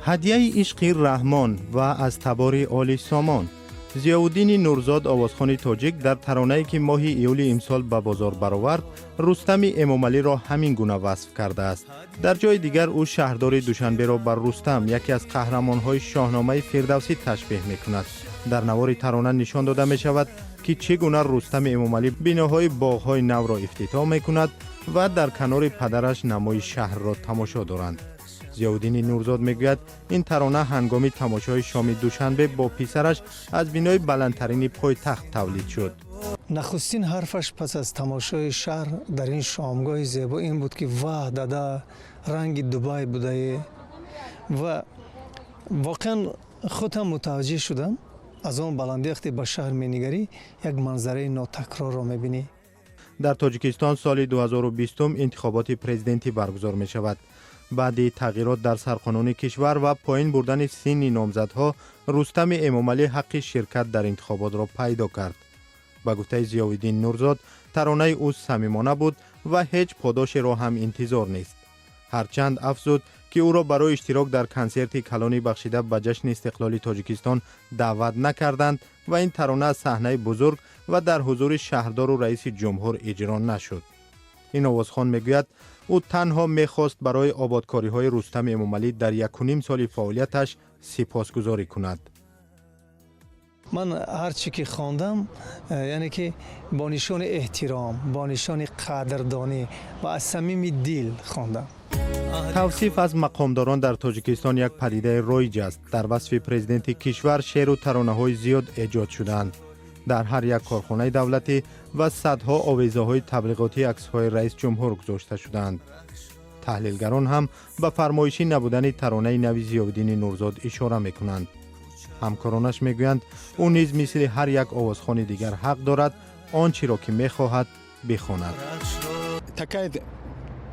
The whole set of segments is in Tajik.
Ҳадияи ишқи Раҳмон ва аз табори Оли Сомон. Зиёвуддини Нурзод, овозхони тоҷик, дар таронае, ки моҳи июли имсол ба бозор баровард, Рустами Эмомалиро ҳамин гуна васф кардааст. Дар ҷои дигар ӯ шаҳрдори Душанберо ба Рустам, яке аз қаҳрамонҳои Шоҳномаи Фирдавсӣ, ташбеҳ мекунад. Дар навори тарона нишон дода мешавад, ки чӣ гуна Рустами Эмомалӣ биноҳои боғҳои навро ифтитоҳ мекунад ва дар канори падараш намои шаҳрро тамошо доранд. Зиёвуддини Нурзод мегӯяд, ин тарона ҳангоми тамошои шоми Душанбе бо писараш аз бинои баландтарини пойтахт тавлид шуд. Нахустин ҳарфаш пас аз тамошои шаҳр дар ин шомгоҳи зебо ин буд, ки: «Ваҳ, дада, ранги Дубай будае». Ва воқеан худ ҳам мутаваҷҷеҳ шудам, аз он баландӣ вақте ба шаҳр менигарӣ, як манзараи нотакрорро мебинӣ. Дар Тоҷикистон соли 2020 интихоботи президентӣ баргузор мешавад. Баъди тағйирот дар сарқонуни кишвар ва поин бурдани синни номзадҳо, Рустами Эмомалӣ ҳаққи ширкат дар интихоботро пайдо кард. Ба гуфтаи Зиёвиддин Нурзод, таронаи ӯ самимона буд ва ҳеҷ подошеро ҳам интизор нест. Ҳарчанд афзуд, ки ӯро барои иштирок дар консерти калони бахшида ба ҷашни истиқлоли Тоҷикистон даъват накарданд ва ин тарона аз саҳнаи бузург ва дар ҳузури шаҳрдору раиси ҷумҳур иҷро нашуд. Ин овозхон мегӯяд, ӯ танҳо мехост барои ободкориҳои Рустами Эмомалӣ дар якуним соли фаъолияташ сипосгузорӣ кунад. Ман ҳар чӣ ки хондам, яъне ки бо нишони эҳтиром, бо нишони қадрдонӣ ва аз самими дил хондам. Тавсиф аз мақомдорон дар Тоҷикистон як падидаи роиҷ аст. Дар васфи президенти кишвар шеъру таронаҳои зиёд эҷод шудаанд. Дар ҳар як корхонаи давлатӣ ва садҳо овезаҳои таблиғотӣ аксҳои раис ҷумҳур гузошта шудаанд. Таҳлилгарон ҳам ба фармоишӣ набудани таронаи нави Зиёвиддини Нурзод ишора мекунанд. Ҳамкоронаш мегӯянд, ӯ низ мисли ҳар як овозхони дигар ҳақ дорад он чиро ки мехоҳад, бихонад. Такая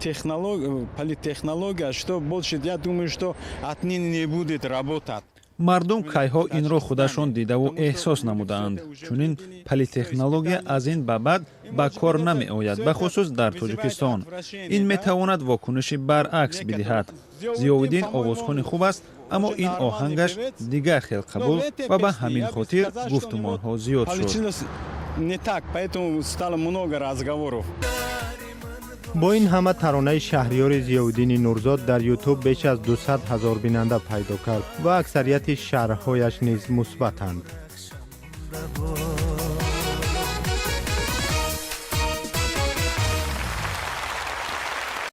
технология, политтехнология, что больше, я думаю, что отныне не будет работать. Мардум кайҳо инро худашон дидаву эҳсос намудаанд. Чунин политтехнология аз ин ба баъд ба кор намеояд, бахусус дар Тоҷикистон. Ин метавонад вокуниши баръакс бидиҳад. Зиёвиддин овозхони хуб аст, аммо ин оҳангаш дигар хел қабул ва ба ҳамин хотир гуфтумонҳо зиёд шуд. Не так, поэтому стало много разговоров. Бо ин ҳама, таронаи шаҳриёри Зиёвиддини Нурзод дар Ютуб беш аз 200 ҳазор бинанда пайдо кард ва аксарияти шарҳҳояш низ мусбатанд.